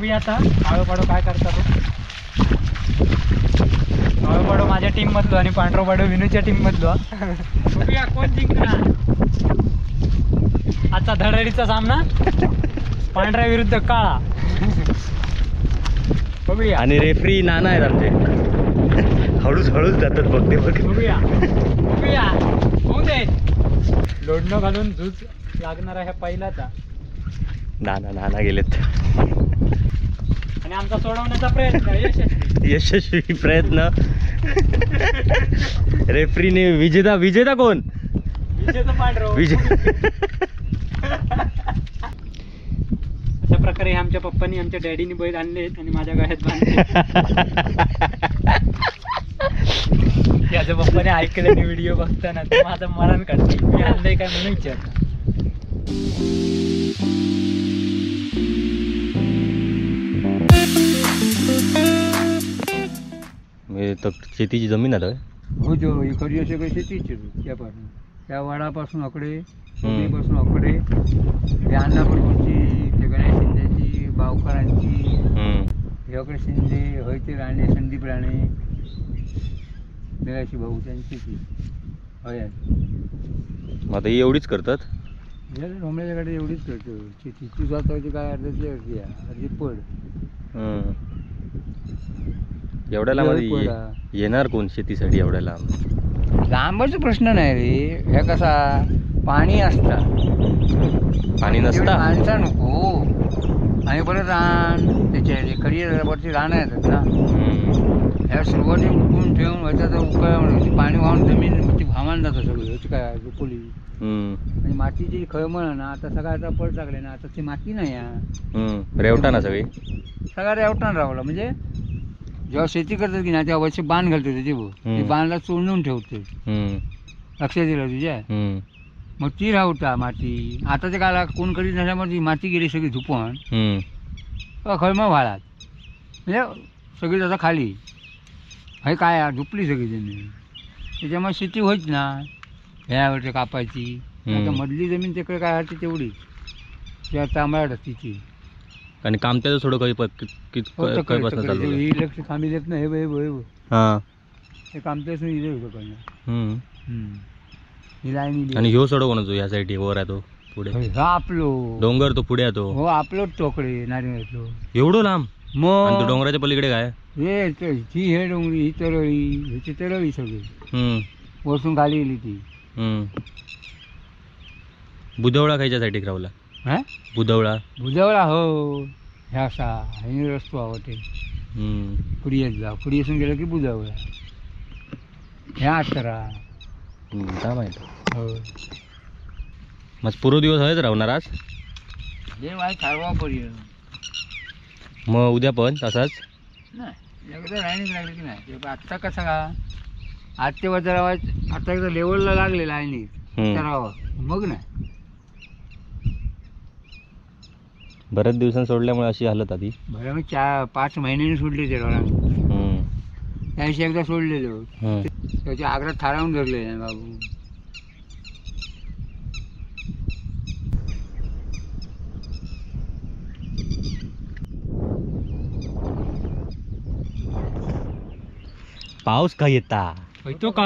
बघूया आता काळो पाडो काय करता तो. काळो पाडो माझ्या टीम मधलो आणि पांढरो पाडो विनूच्या टीम मधलो. बघूया कोण जिंकणार आजचा धडाडीचा सामना, पांढऱ्या विरुद्ध काळा. बघूया. आणि रेफरी नाना आहेत आमचे, हळूच हळूच जातात बघते बघ. बघूया बघूया होऊ दे. लोडणं घालून झूज लागणार आहे पहिलाचा. नाना नाना गेलेत. आणि आमचा सोडवण्याचा प्रयत्न यशस्वी, यशस्वी प्रयत्न. रेफरीने विजेता, विजेता कोण? विजेता पांढरो. विजय. अशा प्रकारे आमच्या पप्पांनी आमच्या डॅडीनी बैल आणले आणि माझ्या गळ्यात बांधले. त्याच्या पप्पाने ऐकलं व्हिडिओ बघताना ते माझं मरण काढते, मी आणलंय काय म्हणून विचारलं. तर शेतीची जमीन आता हो जो इकडची सगळी शेतीची, त्यापासून त्या वाडापासून अकडे, पासून अकडे, हे अन्नापूरची, ते गणेश शिंदेची, बावकरांची, हे शिंदे, हय ते राणे, संदीप राणे, मेघाशी भाऊ त्यांची ती हय. मग आता एवढीच करतात डोंबऱ्याच्याकडे एवढीच करतो शेती. तू जातो काय अर्ध्याची अर्धी अर्धी पड. एवढ्या लांब येणार कोण शेतीसाठी? एवढ्या लांब लांबच प्रश्न नाही रे. हे कसा पाणी असता, पाणी नसता माणसा नको. आणि परत रान त्याच्या खरी वरती रानं येतात ना, ह्या सुरुवाती उकळून ठेवून ह्याचा उकळ पाणी वाहून जमीन ती भामान जातं सगळं. ह्याची काय झोपली आणि मातीची खळमळ ना आता सगळं आता पड टाकले ना, आता ती माती नाही रेवटा ना सगळी, सगळा रेवटान रावला. म्हणजे जेव्हा शेती करतात की नाही तेव्हा वरचे बांध घालते त्याची, ती बांधला चोळून ठेवते. लक्षात दिलं तुझ्या? मग ती राहता माती. आताच्या काळात कोण करीत नसल्यामुळे ती माती गेली सगळी झुपण खळमळ व्हाळात, म्हणजे सगळी जाता खाली. हे काय झुपली सगळी जमीन, त्याच्यामुळे शेती होत ना ह्यावरती कापायची. आता मधली जमीन तिकडे काय आहे तेवढीच त्या तांबडाट तिची. आणि काम त्याचं थोडं काही इलेक्ट्रिक खांबी देत ना, हे हे हे काम त्याच इलेक्ट्रिक ही लाईन. आणि ह्यो सडो कोणाचो ह्या साईड वर आहे तो पुढे? हा आपलो डोंगर तो पुढे आहे तो. हो आपलो टोकडे नारिंगातलो एवढो लांब. मग तो डोंगराच्या पलीकडे काय? हे ही हे डोंगरी, ही तरळी, ह्याची तरळी सगळी वरतून खाली गेली ती. बुधवळा खायच्या साठी रावला? हा बुधवळा, बुधवळा हो. ह्या असा हे रस्तो आवडते कुडियत जा, कुडियसून गेलं की बुधवळा ह्या अत्तरा काय माहिती. हो मग पूर्व दिवस हयच राहणार आज? हे वाय ठरवा पडेल. मग उद्या पण तसाच? नाही एकदा लाईनीत लागली की नाही. आत्ता कसा का आज ते वजरा आता एकदा लेवलला लागले लाईनीत ठरावा मग नाही. बऱ्याच दिवसांनी सोडल्यामुळे अशी हालत आधी. बरं मी 4-5 महिन्यांनी सोडले ते डोळा. त्या दिवशी एकदा सोडलेलो त्याच्या आग्रात थारावून धरले बाबू. पाऊस काय येता तो का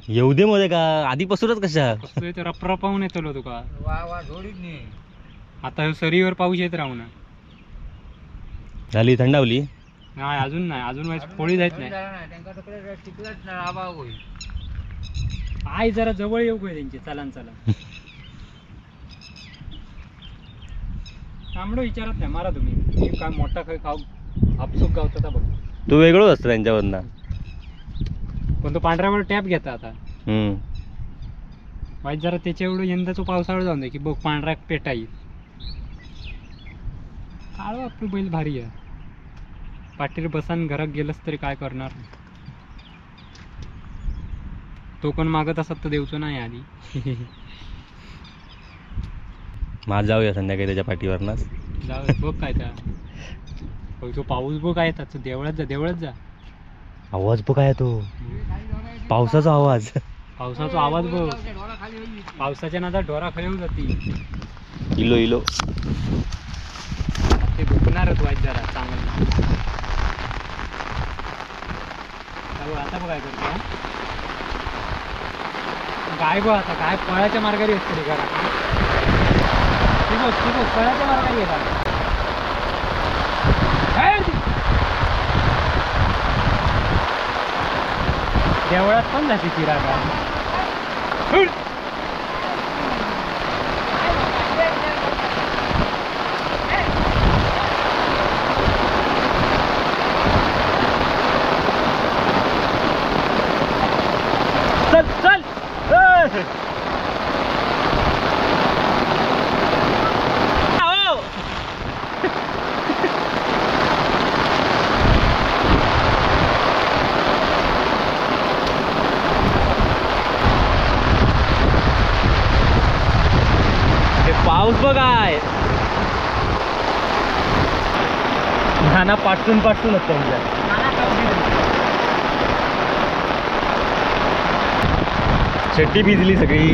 येऊ दे मध्ये का आधीपासूनच कशा रपरपावून येतलो तुका. वा वा जोडीत नाही. आता ह्यो सरीवर पाऊस येत राहू ना. झाली थंडावली? नाही अजून नाही, अजून पोळी जायत नाही. आई जरा जवळ येऊ गय त्यांचे. चालन चालन तांबडो विचारत नाही मारा तुम्ही. काय मोठा खाई खाऊ आपसूक गावता बघ. तू वेगळंच असतो त्यांच्यावरनं. पण तो पांढऱ्यावर टॅप घेता आता. वाईट जरा त्याच्या एवढं यंदाचो पावसाळा जाऊन दे की बघ पांढरा पेटा येईल. काळो आपलं बैल भारी आहे. पाटील बसान घरात गेलंस तरी काय करणार? तो कोण मागत असत तर देऊचो नाही आधी. माझ जाऊया संध्याकाळी त्याच्या पाठीवर ना. जाऊ बघ काय त्या तो पाऊस बघ काय येतात. देवळात जा, देवळात जा. आवाज बघ काय तो पावसाचा आवाज. पावसाचा आवाज बघ. पावसाच्या नादात ढोरा खाली जाती. इलो इलो ते दुखणार. परत वाईट जरा चांगलं. आता बघ काय करतो गाय बघ, आता गाय पळाच्या मार्गाने असते घरा. ती बघ ती बघ पळाच्या मार्गाने येतात. देवळात पण जाते ती रागा. चल चल पाऊस बघाय नाना पाटून पाटून त्यांच्या. चड्डी भिजली सगळी.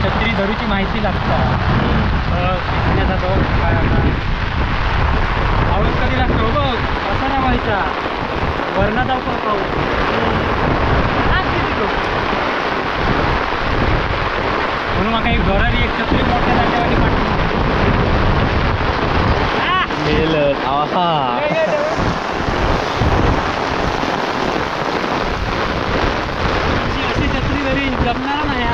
छत्री धरूची माहिती लागतात. पाऊस कधी लागतो बघ, असा ना व्हायचा वरना जाऊ पाऊस. म्हणून माका एक घरात एक छत्री मोठ्या जाग्यावर पाठवून. अशी छत्री घरी जमणार नाही.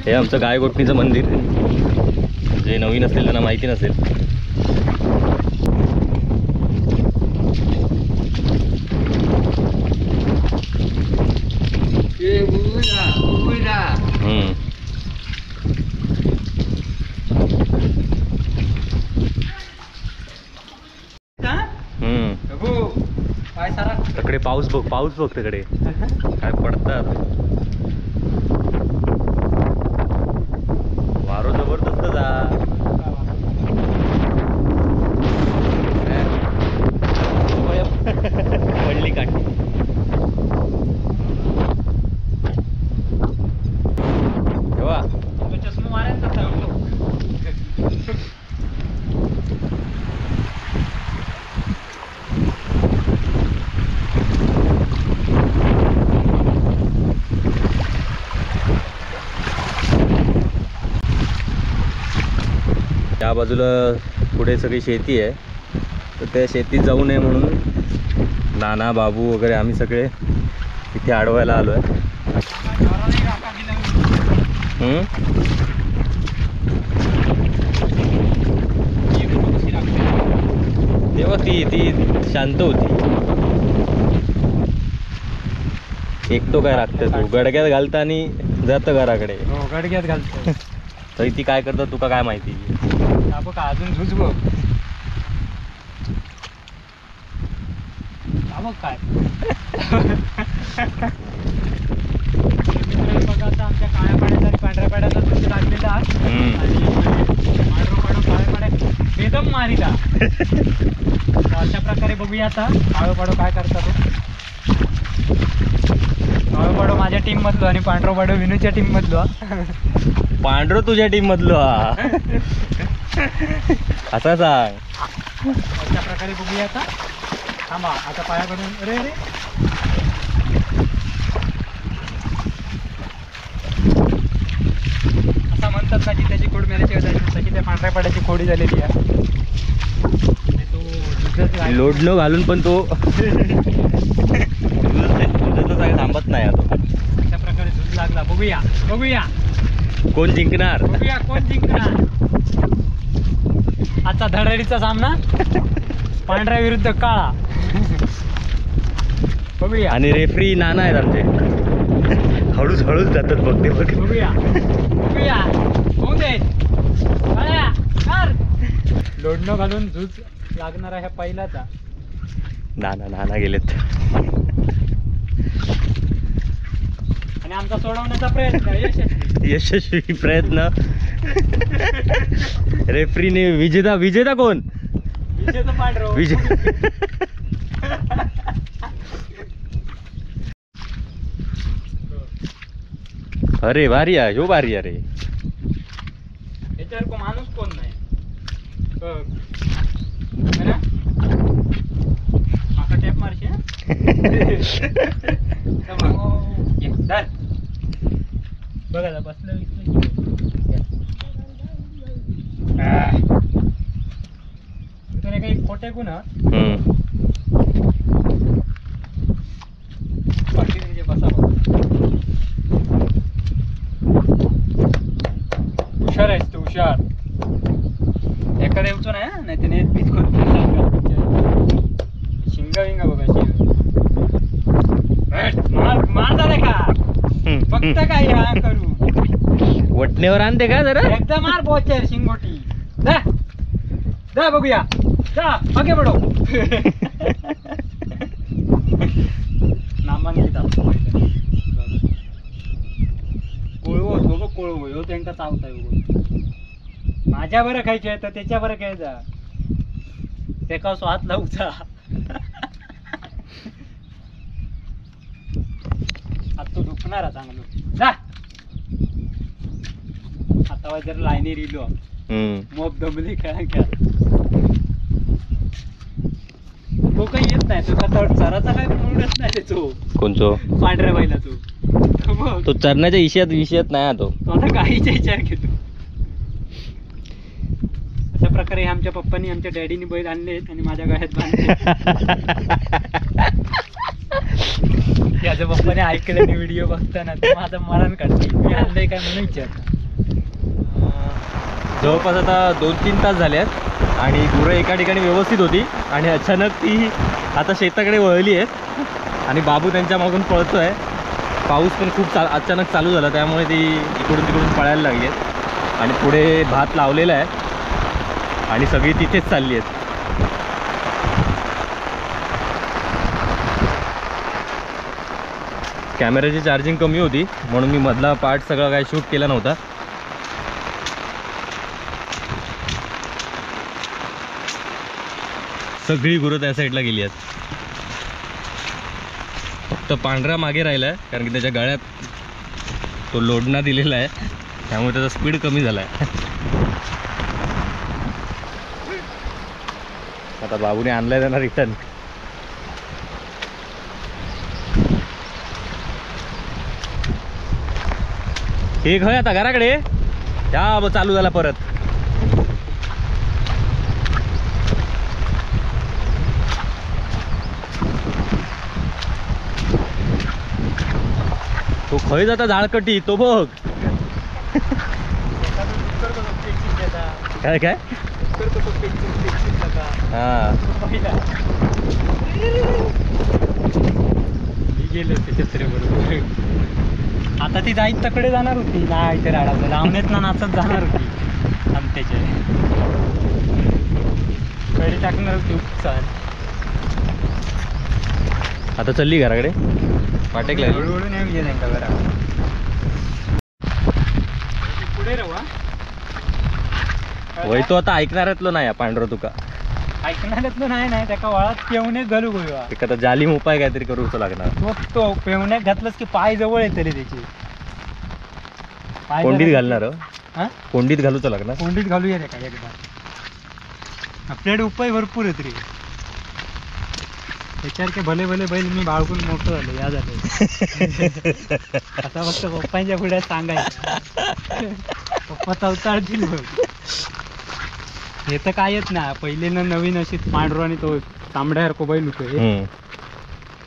हे आमचं गायगोठणीचं मंदिर, जे नवीन असेल त्यांना माहिती नसेल. तिकडे पाऊस बघ, पाऊस बघ तिकडे काय पडतात. वारो जबरदस्त जा. पडली काठी. तेव्हा चष्मा मारायचा. त्या बाजूला पुढे सगळी शेती आहे, तर त्या शेतीत जाऊ नये म्हणून नाना बाबू वगैरे आम्ही सगळे इथे अडवायला आलो आहे. तेव्हा ती ती शांत होती. एक तो काय राखते तू गडग्यात घालता आणि जातं घराकडे. हो गडग्यात घालतो. तरी ती काय करतात तुका काय माहिती. बघ अजून झुज बघ बघ काय. बघा आता आमच्या काळ्या पाण्याचा आणि पांढऱ्या पाण्याचा झुंज लागलेला आणि पांढरो पाडो काळ्या पाण्यात बेदम मारिता. अशा प्रकारे बघूया आता काळो पाडो काय करता तो. काळो पाडो माझ्या टीम मधलो आणि पांढरो पाडो विनूच्या टीम मधलो. पांढरो तुझ्या टीम मधलो असा सांग. अशा प्रकारे बघूया आता. थांबा आता पायाकडून. अरे अरे असं म्हणतात ना, जित्याची खोड मेल्याची तशी त्या पांढऱ्या पाड्याची खोडी झालेली आहे. तो लोडलो घालून पण तो थांबत नाही आता. अशा प्रकारे झुंज लागला. बघूया बघूया कोण जिंकणार, बघूया कोण जिंकणार. आजचा धडाडीचा सामना पांढऱ्या विरुद्ध काळा. बघूया. आणि रेफरी नाना आहेत आमचे. हळूच हळूच जातात बघ ते बघ. बघूया बघूया होऊ दे. लोडणं घालून झूज लागणार आहे पहिलाचा. नाना नाना गेलेत. आणि आमचा सोडवण्याचा प्रयत्न यशस्वी, यशस्वी प्रयत्न. रेफरीने विजेता, विजेता कोण? विजेता पांढरो. विजय. अरे भारी आहे ह्यो, भारी आहे रे. याच्यावर माणूस कोण नाही ना? माका टेप मारशे. बघा बसलं काही खोटे गुन्हा बसा. हुशार आहेस तू, हुशार. एखाद्या येऊचो नाही, नाही त्याने बीज कोणते शिंगा विंगा बघा. मार मार झाला का फक्त काय हा करू वटणीवर आणते का जरा एकदा मार बोचर शिंगोटी. जा जा बघूया, जा मागे पडो. नामांकित कोळवो होतो बघ, कोळवो ह्यो त्यांका चावता. माझ्या बरं खायचे तर त्याच्या बरं खायचा, त्याका स्वाद लावचा. आता तो दुखणार चांगलो. जा आता जर लाईनी रिलो मोप दमली खेळा खेळ. तो काही येत नाही, तो चराचा काय मूडच नाही त्याचो. कोणचो? पांढऱ्या बैला तो. तो चरण्याच्या विषयात नाही तो, तो आता गाईचा विचार घेतो. अशा प्रकारे आमच्या पप्पांनी आमच्या डॅडीनी बैल आणले आणि माझ्या गळ्यात बांधले. माझ्या पप्पाने ऐकलं नाही व्हिडिओ बघताना, ते माझं मरण काढते मी आणलंय काय म्हणून विचारतो. जवळपास आता 2-3 तास झाले आहेत आणि गुरं एका ठिकाणी व्यवस्थित होती आणि अचानक ती आता शेताकडे वळली आहेत आणि बाबू त्यांच्या मागून पळतो आहे. पाऊस पण खूप अचानक चालू झाला, त्यामुळे ती इकडून तिकडून पळायला लागली आहेत आणि पुढे भात लावलेला आहे आणि सगळी तिथेच चालली आहेत. कॅमेऱ्याची चार्जिंग कमी होती म्हणून मी मधला पार्ट सगळा काय शूट केला नव्हता. सगळी गुरं त्या साईडला गेली आहेत, फक्त पांढरा मागे राहिला आहे कारण की त्याच्या गळ्यात तो लोडणा दिलेला आहे, त्यामुळे त्याचा स्पीड कमी झाला आहे. आता बाबूने आणलाय त्यांना रिटर्न. हे खय आता घराकडे या चालू झाला परत. तो खय जाता झाडकटी तो बघ. काय काय हा गेलं त्याच्या बरोबर. आता ती जाईत तकडे जाणार होती ना, इथे राडावलं लावण्यात ना नाचत जाणार होती. आमट्याचे कडे टाकणार होती उपचार. आता चालली घराकडे वाटेक लागली. हळूहळू नाही विजय त्यांका घरा पुढे राहू. वय तो आता ऐकणाऱ्यातलो नाही पांढरा तुका ऐकणाऱ्यातलो नाही. नाही त्याका वळात पेवण्यात घालू गोवा. एखादा जालीम उपाय काहीतरी करूच लागणार. तो तो पेवण्यात घातलंच की पाय जवळ येतले त्याचे. कोंडीत घालणार? हा कोंडीत घालूच लागणार. कोंडीत घालूया त्याका एकदा. आपल्याकडे उपाय भरपूर आहेत रे. त्याच्यासारखे भले भले बैल मी बाळगून मोठं झालो या झालं. आता फक्त पप्पांच्या पुढे सांगायचं, पप्पा चवताळतील बघ. हे तर काय येत ना पहिले ना नवीन अशी पांढरो आणि तो तांबड्यासारखो बैल होतो.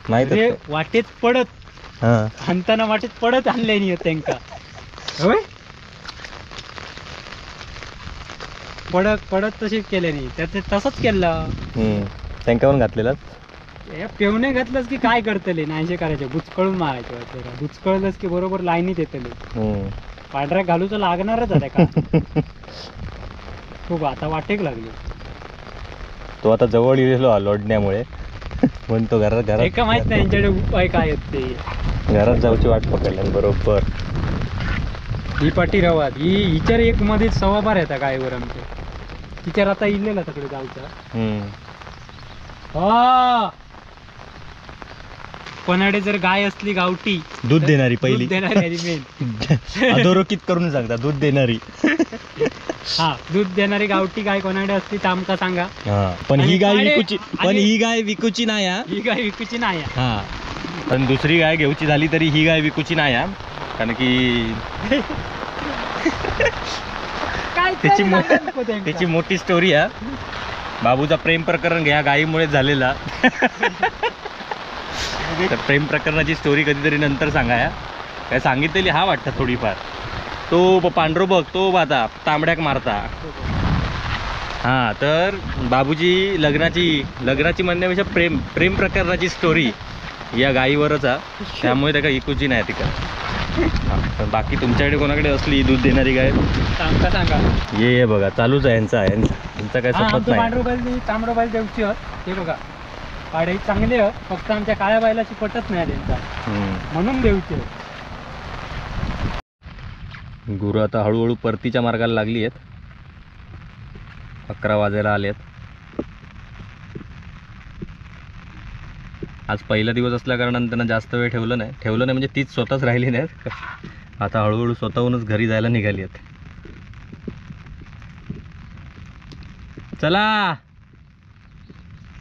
नाही वाटेत पडत आणताना वाटेत पडत आणले नाही त्यांका. होय पडत पडत तशीच केले नाही त्यात तसंच केलं त्यांका पण घातलेला. पेवणे घातलंच की काय करतले नाहीशे करायचे, बुचकळून मारायचे वाटतं. बुचकळलंच की बरोबर लाईनीत येतले. पांढऱ्या घालूच लागणारच आता का. खूप आता वाटेक लागली. तो आता जवळ येलो लोडण्यामुळे म्हणतो घरात घरात एका माहित नाही यांच्याकडे उपाय काय आहेत ते. घरात जाऊची वाट पकडल्यान बरोबर. ही पाटी रवात ही हिच्यार एक मध्ये 12.25 येता गायवर आमच्या. तिच्यार आता इल्लेला तिकडे जाऊचा. हा कोणाकडे जर गाय असली गावठी दूध देणारी, पहिली दूध देणारी मेन अधोरेखित करून सांगता, दूध देणारी. हा दूध देणारी गावठी गाय कोणाकडे असली तर आमका सांगा. पण ही गाय विकूची, पण ही गाय विकूची नाही. ही गाय विकूची नाही. हा पण दुसरी गाय घेऊची झाली तरी ही गाय विकूची नाही, कारण की त्याची मोठी स्टोरी आहे. बाबूचा प्रेम प्रकरण ह्या गायीमुळे झालेला. तर प्रेम प्रकरणाची स्टोरी कधीतरी नंतर सांगा. काय सांगितलेली हा वाटतं थोडीफार. तो पांढरो बघ, तो आता तांबड्याक मारता. हां तर बाबूजी लग्नाची म्हणण्यापेक्षा प्रेम प्रेम प्रकरणाची स्टोरी या गायीवरच हा, त्यामुळे त्याका इकूची नाही तिका. पण बाकी तुमच्याकडे कोणाकडे असली दूध देणारी गाय सांगा सांगा. ये बघा चालूच आहे यांचा, यांचा काय संपत नाही. पांढरो बैल तांबडो बैल देऊची हे बघा, पाडे चांगले, फक्त आमच्या काळ्या बैलाची पटत नाही त्यांचा, म्हणून देऊचे. गुरु आता हळूहळू परतीच्या मार्गाला लागली आहेत. 11 वाजायला आले आहेत. आज पहिला दिवस असल्या कारणानं त्यांना जास्त वेळ ठेवलं नाही, ठेवलं नाही म्हणजे तीच स्वतःच राहिली नाही. आता हळूहळू स्वतःहूनच घरी जायला निघाली आहेत. चला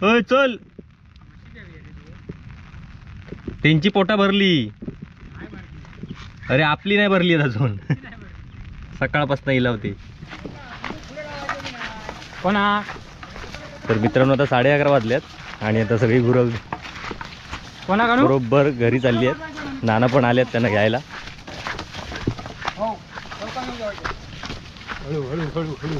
ओय चल, त्यांची पोटा भरली. अरे आपली नाही भरली अजून, सकाळपासून इला होती कोणा. तर मित्रांनो आता 11:30 वाजल्यात आणि आता सगळी गुरं बरोबर घरी चालली आहेत. नाना पण आले आहेत त्यांना घ्यायला. हळू हळू हळू हळू.